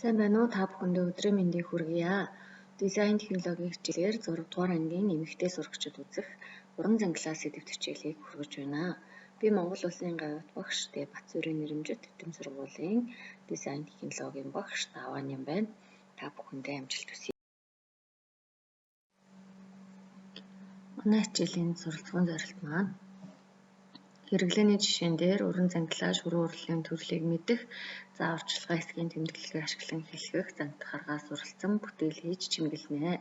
Сайн байна уу? Та бүхэндээ өдрийн мэндийг хүргье. Дизайн технологийн хичээлээр 6 дугаар ангийн эмэгтэй сурагчид үзэх уран зангилаа сэдэвт хичээлийг хүргэж байна. Би Монгол Улсын гавьяат багш Батсуурийн нэрэмжит Эрдэм сургуулийн дизайн технологийн багш Даваан юм байна. Та бүхэндээ амжилт хүсье. Манай хичээлийн суралцгын зорилт маань хэрэглээний жишээн дээр уран зангилаа шүрэн урлалын төрлийг мэдэх, зааварчилгаа хэсгийн тэмдэглэгээ ашиглан хэлхэх, зангидах аргаа суралцсан бүтээл хийж чимэглэнэ.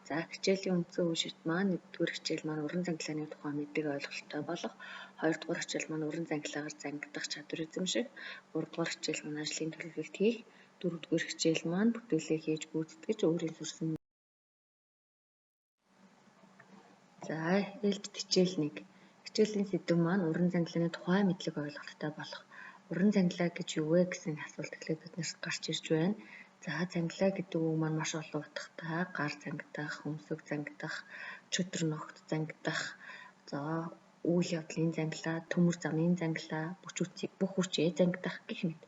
За хичээлийн үндсэн үе шат маань 1-р хичээл маань уран зангилааны тухай мэддэг ойлголттой болох, 2-р хичээл маань уран зангилаагаар зангидах чадвар эзэмших, 3-р хичээл маань ажлын төлөвлөлт хийх, 4-р хичээл маань бүтээлээ хийж гүйцэтгэж өөрийн сурсан. За ээлжит хичээл 1. Хичээлийн сэдэв маань уран зангилааны тухай мэдлэг ойлголттой болох. Уран зангилаа гэж юу вэ гэсэн асуулт эхлээд биднэрт гарч ирж байна. За зангилаа гэдэг үг маань маш олон утгатай. Гар зангидах, хөмсөг зангидах, чөтгөр ногт зангидах, за үйл явдлын зангилаа, төмөр замын зангилаа, бүх хүчээ зангидах гэх мэт.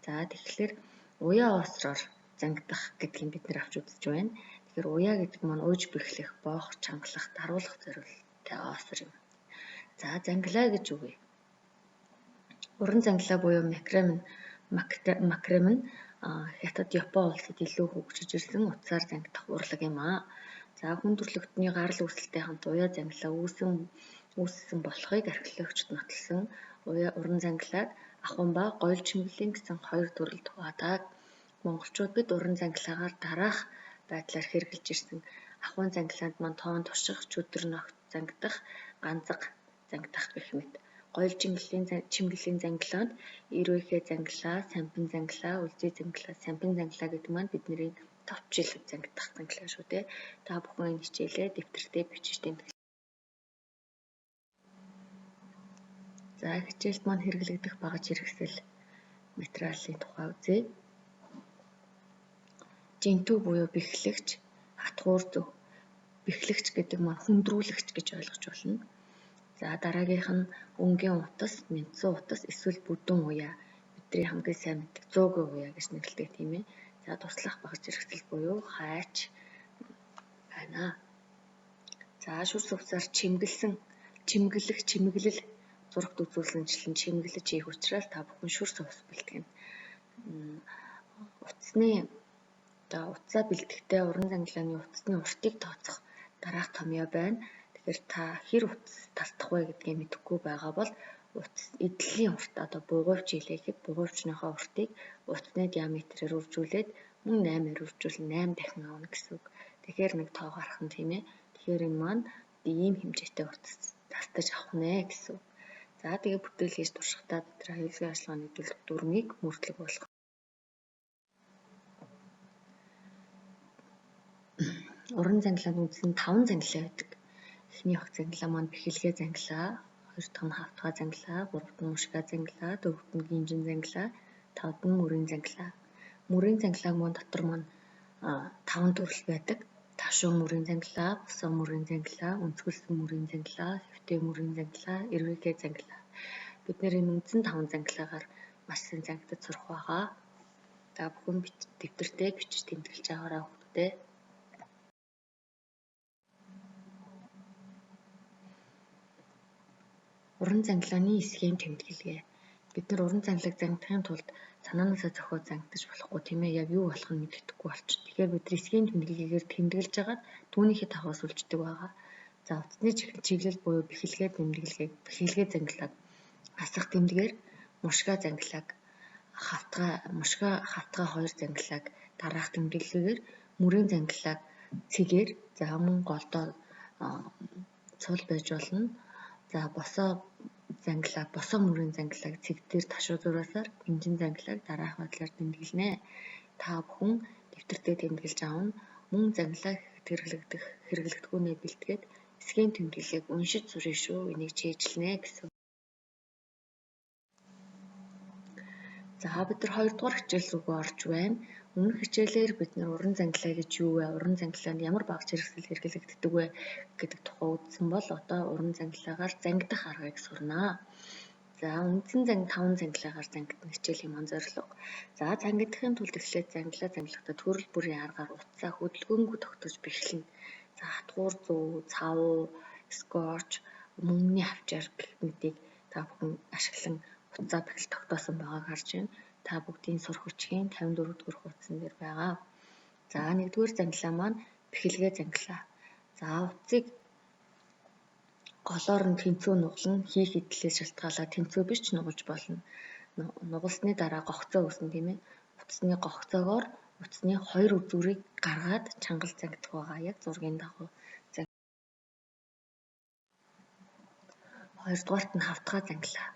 За тэгэхээр уяа осроор зангидах гэдгийг бид нэр авч үзэж байна. Тэгэхээр уяа гэдэг маань уйж бэхлэх, боох, чангалах, даруулах зориулттай осор юм. За зангилаа гэж юу вэ? Уран зангилаа буюу макраме нь Хятад, Япон улсад илүү хөгжиж ирсэн утсаар зангидах урлаг юм аа. За хүн төрөлхтний гарал үүсэлтэй хамт уяа зангилаа үүссэн болохыг археологчид нотолсон. Уяа уран зангилааг ахуйн ба гоёл чимэглэлийн гэсэн хоёр төрөлд хуваадаг. Монголчууд бид уран зангилаагаар дараах байдлаар хэрэглэж ирсэн. Ахуйн зангилаанд маань тоон турших, чөтгөр ногт зангидах, ганзаг зангидах гэх мэт. Гоёл чимэглэлийн зангилаанд эрвээхэй зангилаа, сампин зангилаа, үлзий зангилаа, сампин зангилаа гэдэг маань бидний товч жил зангидах зангилаа шүү дээ. Та бүхэн энэ хичээлээ дэвтэртээ бичиж тэмдэглээ. За хичээлд маань хэрэглэгдэх багаж хэрэгсэл материалын тухай үзье. Жинтүү буюу бэхлэгч, хатгуур зөв. Бэхлэгч гэдэг маань хүндрүүлэгч гэж ойлгож байна. За дараагийнх нь өнгийн утас, мэнцэн утас эсвэл бүдүүн уяа. Бидний хамгийн сайн мэддэг 100-ийн уяа гэж нэрлэдэг тийм ээ. За туслах багаж хэрэгсэл буюу хайч байна. За шүр сувсаар чимгэлсэн, чимэглэх, чимэглэл зурагт үзүүлсэнчлэн чимэглэж хийх учраас та бүхэн шүр сувс бэлтгэнэ. Утасны одоо утсаа бэлтгэхдээ уран зангилааны утасны уртыг тооцох дараах томьёо байна. Тэгэхээр та хэр утас тасдах вэ гэдгийг мэдэхгүй байгаа бол утас эдлийн урт одоо бугуйвч хийлээ гэхэд бугуйвчныхоо уртыг утасны диаметрээр үржүүлээд мөн 8-аар үржүүлэн 8 дахин авна гэсэн үг. Тэгэхээр нэг тоо гарах нь тийм ээ. Тэгэхээр энэ маань ийм хэмжээтэй утас тастаж авах нэ гэсэн үг. За тэгээ бүтээл хийж туршихдаа бид нар аюулгүй ажиллагааны дүрмийг мөрдлөг болох. Уран зангилаанд үндсэн 5 зангилаа байдаг. Эхний огт зангилаа маань бэхэлгээ зангилаа, хоёр дахь нь хавтгай зангилаа, гурав дахь нь мушгаа зангилаа, дөрөвт нь гинжин зангилаа, тавд нь мөрийн зангилаа. Мөрийн зангилааг маань дотор маань 5 төрөл байдаг. Тавшуун мөрийн зангилаа, босоо мөрийн зангилаа, өнцгөлсөн мөрийн зангилаа, хэвтэй мөрийн зангилаа, эрвээхэй зангилаа. Бид нэр энэ үндсэн 5 зангилаагаар маш сайн зангидаж сурах байгаа. Та бүхэн дэвтэртээ бичиж тэмдэглэж аваарай хүүхдүүдээ. Уран зангилааны схем тэмдэглэгээ. Бид нар уран зангилааг зангидахын тулд санаанаасаа зохиод зангидаж болохгүй тийм ээ. Яг юу болох нь мэддэхгүй болчихно. Тэгэхээр бид нар схем тэмдэглэгээгээр тэмдэглэж хагаад түүнийхээ дагуу сүлждэг байгаа. За утасны чиглэл буюу бэхэлгээ тэмдэглэгээг бэхэлгээ зангилааг асах тэмдгээр мушгаа зангилааг хавтгай мушгаа хавтгай хоёр зангилааг дараах тэмдэглэгээр мөрийн зангилааг цэгээр за мөн голдоо цул байж болно. За босоо зангилааг босоо мөрийн зангилааг цэг дээр ташуу зураасаар гинжин зангилааг дараах байдлаар тэмдэглэнэ. Та бүхэн дэвтэртээ тэмдэглэж авна. Мөн зангилаа хэрэглэгдэх хэрэглэгдэхүүнээ бэлтгээд схем тэмдэглэгийг уншиж сурна шүү. Энийг чийжлэнэ гэсэн. За бид нар 2 дугаар хичээл рүүгээ орж байна. Өмнөх хичээлээр бид нар уран зангилаа гэж юу вэ? Уран зангилаанд ямар багаж хэрэгсэл хэрэглэгддэг вэ гэдэг тухай үзсэн бол одоо уран зангилаагаар зангидах аргыг сурнаа. За үндсэн занг 5 зангилаагаар зангидана хичээлийн маань зорилго. За зангидахын тулд эхлээд зангилаа занглахдаа төрөл бүрийн аргаар утсаа хөдөлгөөнгүй тогтоож бэхлэнэ. За хатгуур зүү, цав, скотч, мөнгөний хавчаар гэх мэтийг та бүхэн ашиглан утсаа бэхэл тогтоосон байгааг харж байна. Та бүгдийн сурах хүчгийн 54 дугаар хуудсан дээр байгаа. За нэгдүгээр зангилаа маань бэхэлгээ зангилаа. За утсыг голоор нь тэнцүү нугална. Хийх эдлээс шалтгаалаад тэнцүү биш ч нугалж болно. Нугалсны дараа гогцоо үүснэ, тийм ээ. Утасны гогцоогоор утасны хоёр үзүүрийг гаргаад чангалж зангидах байгаа. Яг зургийн дагуу. Хоёрдугаарт нь хавтгай зангилаа.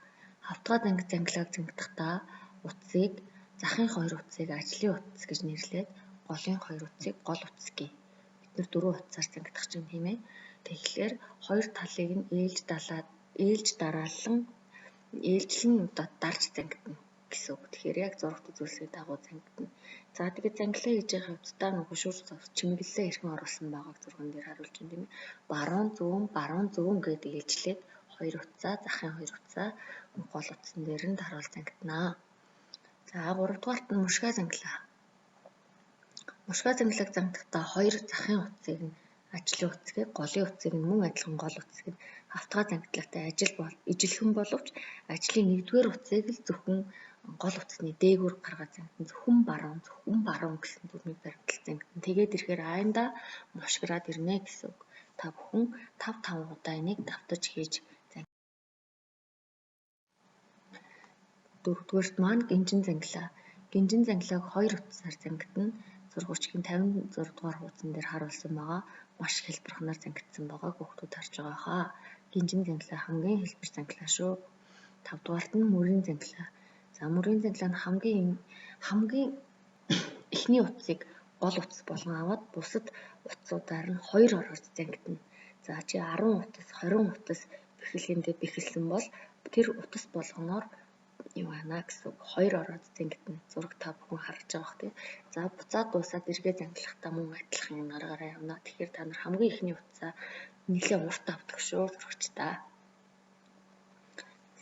Хавтгай зангилааг зангидахдаа утсыг захын хоёр утсыг ажлын утас гэж нэрлээд голын хоёр утсыг гол утас гэв. Бид нар дөрвөн утсаар зангидах чинь, тийм ээ. Тэгэхээр хоёр талыг нь ээлж дараалан ээлжлэн дарж зангидана гэсэн үг. Тэгэхээр яг зурагт үзүүлсний дагуу зангидана. За тэгээд зангилаа хийж байгаа хувьдаа нөгөө шүр зовс чимэглэлээ хэрхэн оруулсан байгааг зурган дээр харуулж байна, тийм ээ. Баруун зүүн, баруун зүүн гэдэг ээлжлээд хоёр утсаа, захын хоёр утсаа гол утсан дээр нь даруул зангидана. За гуравдугаарт нь мушгай зангилаа. Мушгай зангилааг зангадахдаа хоёр захын утсыг нь ажлын утсыг, голын утсыг нь мөн адилхан гол утсыг нь хавтгай зангидлагтай ажил бол ижилхэн боловч ажлын нэгдүгээр утсыг л зөвхөн гол утасны дээгүүр гаргаад зангидана. Зөвхөн баруун, зөвхөн баруун гэсэн дүрмийг баримтлал зангидана. Тэгээд ирэхээр аянда мушгираад ирнэ гэсэн үг. Та бүхэн 5 5 удаа энийг давтаж хийж зангидана. Дөрөвдүгээрт маань гинжин зангилаа. Гинжин зангилааг хоёр утсаар зангидана. Зургуучгийн 56 дугаар хуудсан дээр харуулсан байгаа. Маш хялбарханаар зангидсан байгааг хүүхдүүд харж байгаа хаа. Гинжин зангилаа хамгийн хялбар зангилаа шүү. Тавдугаарт нь мөрийн зангилаа. За мөрийн зангилаа нь хамгийн эхний утсыг гол утас болгон аваад бусад утсуудаар нь хоёр ороод зангидана. За чи 10 утас, 20 утас бэхлэгэндээ бэхэлсэн бол тэр утас болгоноор юу аана гэсэн үг. Хоёр ороод зангидана. Зураг та бүхэн харж байгаа бох тий. За буцаад дуусаад эргээ занглахдаа мөн адилхан юм аргаараа явна. Тэгэхээр та нар хамгийн эхний утсаа нэлээд урт авдаг шүү зурагчдаа.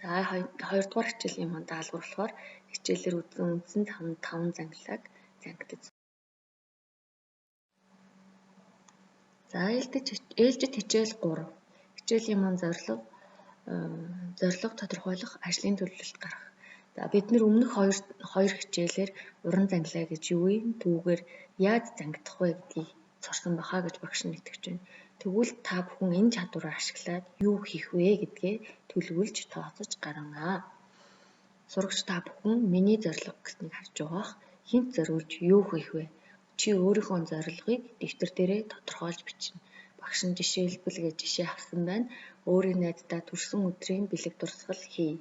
За хоёрдугаар хичээлийн маань даалгавар болохоор хичээлээр үзсэн үндсэн 5 зангилааг зангидаж. За ээлжит хичээл 3. Хичээлийн маань зорилго тодорхойлох, ажлын төлөвлөлт гаргах. За бид нэр өмнөх хоёр хичээлээр уран зангилаа гэж юу юм, түүгээр яаж зангидах вэ гэдгийг сурсан байхаа гэж багш нь итгэж байна. Тэгвэл та бүхэн энэ чадвараа ашиглаад юу хийх вэ гэдгээ төлөвлөж тооцож гарна. Сурагч та бүхэн миний зорилго гэснийг харж байгаах, хинт зориулж юу хийх вэ? Чи өөрийнхөө зорилгыг дэвтэр дээрээ тодорхойлж бичнэ. Багш нь жишээлбэл гэж жишээ авсан байна. Өөрийн найздаа төрсөн өдрийн бэлэг дурсгал хий.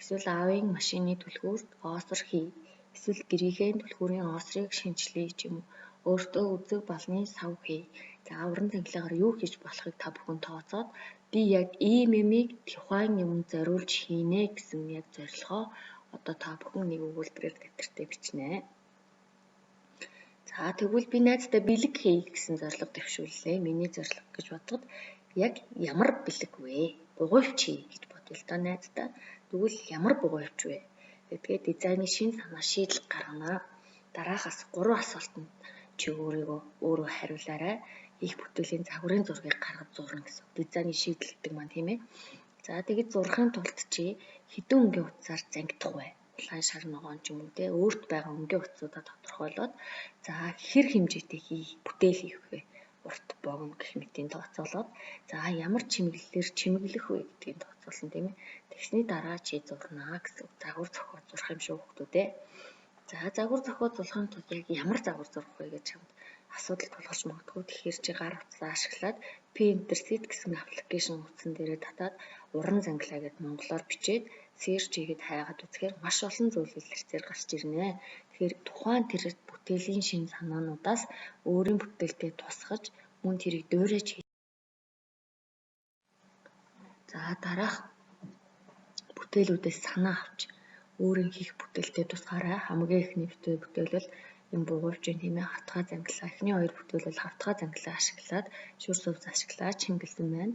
Эсвэл аавын машины түлхүүрт оосор хий. Эсвэл гэрийнхээ түлхүүрийн оосрыг шинэчлэе ч юм уу. Өөртөө үзэг балны сав хий. За уран зангилаагаар юу хийж болохыг та бүхэн тооцоод би яг ийм юмыг тухайн юм зориулж хийнэ гэсэн яг зорилгоо одоо та бүхэн нэг өгүүлбэрээр дэвтэртээ бичнэ. За тэгвэл би найздаа бэлэг хий гэсэн зорилго дэвшүүллээ. Миний зорилго гэж бодоход яг ямар бэлэг вэ? Бугуйвч хий гэж бодъё л доо найздаа. Тэгвэл ямар бугуйвч вэ? гэдгээ дизайны шинэ санаа шийдэл гаргана. Дараахаас 3 асуултанд чи өөрийгөө өөрөө хариулаарай. Их бүтээлийн загварын зургийг гаргаж зурна гэсэн. Дизайны шийдэл гэдэг маань тийм ээ. За тэгэд зурхын тулд чи хэдэн өнгийн утсаар зангидах вэ? Улаан шар ногоон ч юм уу те өөрт байгаа өнгийн утсуудаа тодорхойлоод за хэр хэмжээтэй хийх бүтээл хийх вэ? Урт богино гэх мэтийн тооцоолоод за ямар чимэглэлээр чимэглэх вэ гэдгийг тооцоолно тийм ээ. Тэгсний дараа чи зурнаа гэсэн загвар зохиол зурх юм шүү хүмүүс ээ. За загвар зохиол зурхын тулд яг ямар загвар зурх вэ гэж чамд асуудал тулгарч магадгүй. Тэгэхээр чи гар утсаа ашиглаад Pinterest гэсэн аппликейшн утсан дээрээ татаад уран зангилаа гэд монголоор бичээд search хийгээд хайгаад үзэхээр маш олон зүйл илэрцээр гарч ирнэ. Тэгэхээр тухайн тэр бүтээлийн шинэ санаануудаас өөрийн бүтээлтэй тусгаж мөн тэрийг дуурайж хий. За дараах бүтээлүүдээс санаа авч өөрийн хийх бүтээлтэй тусгаарай. Хамгийн эхний бүтээл бол энэ бугуйвчин тийм ээ хавтгай зангилаа. Эхний хоёр бүтээл бол хавтгай зангилаа ашиглаад шүр сувз ашиглаад чимгэлсэн байна.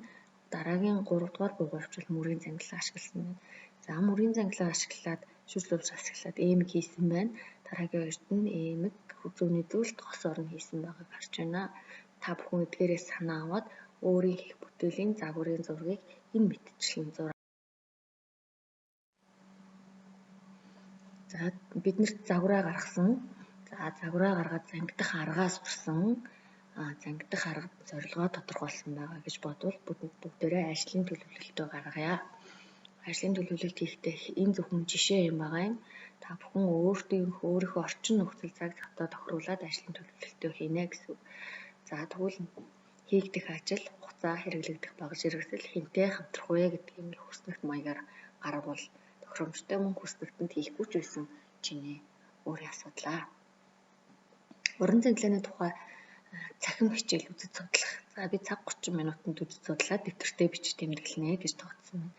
Дараагийн 3 дугаар бугуйвч бол мөрийн зангилаа ашигласан байна. За мөрийн зангилаа ашиглаад шүрл өвс ашиглаад эмэг хийсэн байна. Дараагийн хоёрт нь эмэг зүүнний зүйлд гос орно хийсэн байгааг харж байна. Та бүхэн эдгээрээс санаа аваад өөрийн хийх бүтээлийн загварын зургийг энэ мэтчлэн зураа. За бид нарт загвараа гаргасан. За загвараа гаргаад зангидах аргаа сурсан. Зангидах арга зорилгоо тодорхойлсон байгаа гэж бодвол бүгдээрээ ажлын төлөвлөлтөө гаргая. Ажлын төлөвлөлт хийхдээ энэ зөвхөн жишээ юм байгаа юм. Та бүхэн өөрийнхөө орчин нөхцөл цаг завтаа тохируулаад ажлын төлөвлөлтөө хийнэ гэсэн үг. За тэгвэл хийгдэх ажил, хугацаа, хэрэглэгдэх багаж хэрэгсэл хэнтэй хамтрах вэ гэдгийг ингээ хүснэгт маягаар гаргавал тохиромжтой, мөн хүснэгтэнд хийхгүй ч байсан чиний өөрийн асуудлаа. Уран занглааны тухай цахим хичээл үзэж судлах. За би цаг 30 минутанд үзэж судлаад дэвтэртээ бичиж тэмдэглэнэ гэж тооцсон байна.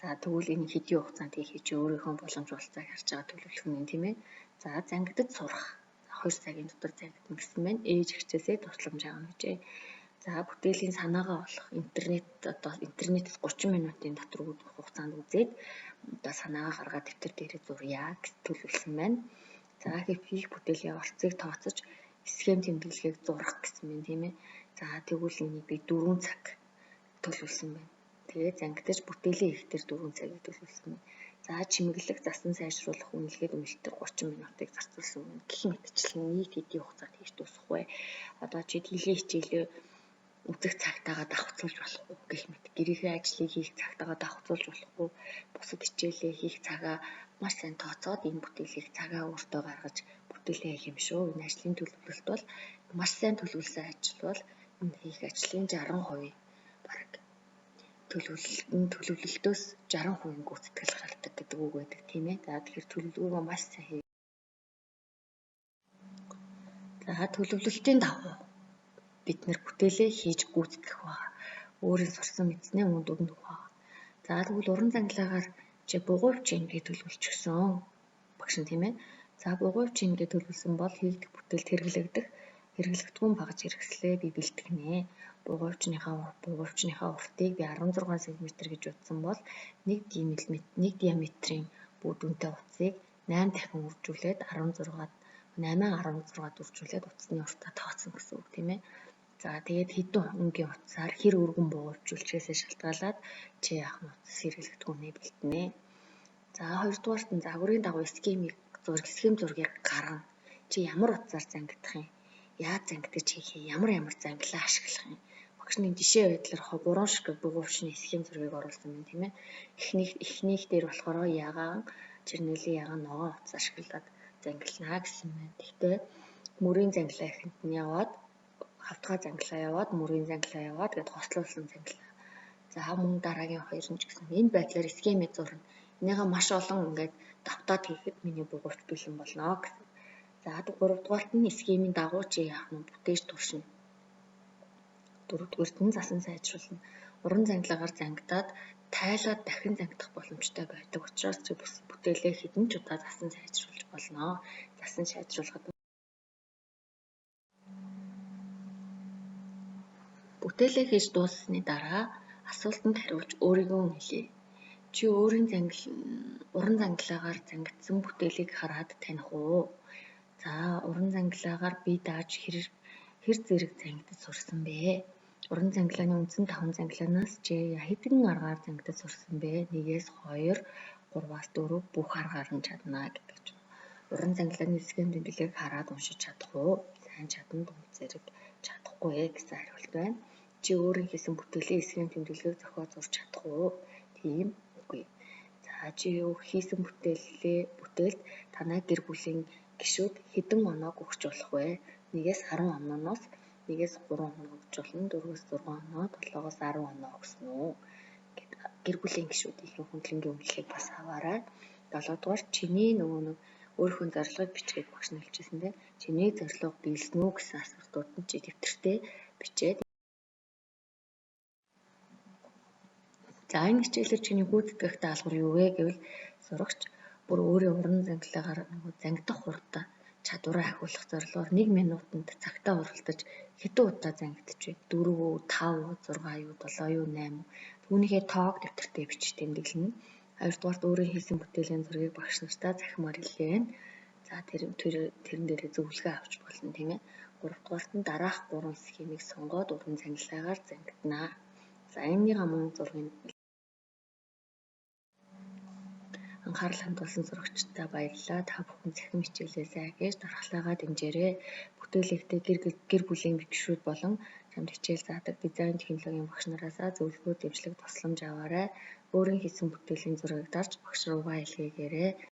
За тэгвэл энэ хэдийн хугацаанд хийхээ чи өөрийнхөө боломж болцоог харж байгаа төлөвлөх нь тийм ээ. За зангидаж сурах. 2 цагийн дотор зангидна гэсэн байна. Ээж ихчээсээ тусламж авна гэжээ. За бүтээлийн санаагаа олох. Интернет одоо интернетээс 30 минутын дотор хугацаанд үзээд одоо санаагаа гаргаад дэвтэр дээрээ зуръя гэж төлөвлөсөн байна. За хийх бүтээлийн орцыг тооцож схем тэмдэглэгийг зурах гэсэн байна тийм ээ. За тэгвэл энийг би 4 цаг төлөвлөсөн байна. Тэгээд зангидаж бүтээлийн ихтер 4 цагийг төлөвлөсөн байна. За чимэглэх, засан сайжруулах, үнэлгээд үнэлтээр 30 минутыг зарцуулсан байна. Гэх мэтчлэн нийт хэдийн хугацаанд хийж дуусгах вэ? Одоо чи дийлэн хичээлээ үзэх цагтаагаа давхцуулж болохгүй гэх мэт. Гэрийнхээ ажлыг хийх цагтаагаа давхцуулж болохгүй. Бусад хичээлээ хийх цагаа маш сайн тооцоод энэ бүтээлийг цагаа өөртөө гаргаж бүтээлээ хийх юм шүү. Энэ ажлын төлөвлөлт бол маш сайн төлөвлөсөн ажил бол энэ хийх ажлын 60% бараг төлөвлөлт нь төлөвлөлтөөс 60% гүйцэтгэл гардаг гэдэг үг байдаг тийм ээ. За тэгэхээр төлөвлөгөөгөө маш сайн хий. За төлөвлөлтийн дагуу бид нэр бүтээлээ хийж гүйцэтгэх байгаа. Өөрийн сурсан мэдснээ үүнд өгнөх байгаа. За тэгвэл уран зангилаагаар чи бугуйвч ингэ төлөвлөчихсөн багш нь тийм ээ. За бугуйвч ингэ төлөвлөсөн бол хийгдэх бүтээлд хэрэглэгдэх хэрэглэгдэхүүн багаж хэрэгслээ би бэлтгэнэ. Бугуйвчныхаа уртыг би 16 см гэж утсан бол 1 диаметрийн бүүдүнтэй утсыг 8 дахин үржүүлээд 8.16 үржүүлээд утасны уртаа тооцно гэсэн үг тийм ээ. За тэгээд хэдэн өнгийн утсаар хэр өргөн бугуйвчүүлчихээсээ шалтгаалаад чи яах нь утас хэрэглэгдэхүүнээ бэлтнэ. За хоёрдугаарт нь загварын дагуу схем зургийг гаргана. Чи ямар утсаар зангидах юм? Яаж зангидаж хийх юм? Ямар ямар зангилаа ашиглах юм? Багшны жишээ байдлаар 3 шиг бугуйвчны схем зургийг оруулсан байна тийм ээ. Эхнийх дээр болохоор ягаан, чернелийн ягаан ногоон утас ашиглаад зангилнаа гэсэн байна. Гэхдээ мөрийн зангилаа эхэнд нь яваад, хавтгай зангилаа яваад, мөрийн зангилаа яваад гэд хослуулсан зангилаа. За мөн дараагийн хоёр нь ч гэсэн энэ байдлаар схемээ зурна. Энийгээ маш олон ингээд давтаад хийхэд миний бугуйвч бэлэн болно гэсэн. За гуравдугаарт нь схемийн дагуу чи яах нь бүтээж туршина. Дөрөвдүгээрт нь засан сайжруулна. Уран зангилагаар зангидаад тайлаад дахин зангидах боломжтой байдаг учраас чи бүтээлээ хэдэн ч удаа засан сайжруулж болно. Засан сайжруулахад бүтээлээ хийж дууссаны дараа асуултанд хариулж өөрийгөө үнэлье. Чи өөрийн уран зангилаагаар зангидсан бүтээлийг хараад таних уу? За уран зангилаагаар би дааж хэр зэрэг зангидаж сурсан бэ? Уран зангилааны үндсэн 5 зангилаанаас чи хэдэн аргаар зангидаж сурсан бэ? 1-ээс 2, 3-аас 4 бүх аргаар нь чадна гэдэг ч юм. Уран зангилааны схем тэмдэглэгийг хараад уншиж чадах уу? Сайн чадна, дунд зэрэг чадахгүй гэсэн хариулт байна. Чи өөрийн хийсэн бүтээлийн схем тэмдэглэгийг зохиож зурж чадах уу? Тийм үгүй. За чи хийсэн бүтээлд танай гэр бүлийн гишүүд хэдэн оноог өгч болох вэ? 1-ээс 10 ононоос 1-ээс 3 оноо өгч болно, 4-өөс 6 оноо, 7-оос 10 оноо өгсөн үү гэд гэр бүлийн гишүүдийн хүндлэнгийн үнэлгээг бас аваарай. 7 дугаар чиний нөгөө нэг өөрийнхөө зорилгыг бичгээд багш нь хэлжсэн тийм. Чиний зорилго биелсэн үү гэсэн асуултууд нь чи дэвтэртээ бичээд. За энэ хичээлээр чиний гүйцэтгэх даалгавар юу вэ гэвэл сурагч бүр өөрийн уран зангилаагаар нөгөө зангидах хурдаа чадвараа ахиулах зорилгоор 1 минутанд цагтаа уралдаж хэдэн удаа зангидаж вэ? 4 үү, 5 үү, 6 юу, 7 юу, 8 үү? Түүнийхээ тоог дэвтэртээ бичиж тэмдэглэнэ. Хоёрдугаарт өөрийн хийсэн бүтээлийн зургийг багш нартаа захимаар илгээнэ. За тэрэн дээрээ зөвлөгөө авч болно, тийм ээ. Гуравдугаарт нь дараах 3 схемийг сонгоод уран зангилаагаар зангидана. За энэнийгаа мөн зургийг анхаарал хандуулсан сурагчдаа баярлалаа. Та бүхэн цахим хичээлээ сайн хийж дархлаагаа дэмжээрэй. Бүтээлэгтээ гэр бүлийн гишүүд болон чамд хичээл заадаг дизайн технологийн багш нараасаа зөвлөгөө, дэмжлэг, тусламж аваарай. Өөрийн хийсэн бүтээлийн зургийг дарж багш руугаа илгээгээрэй.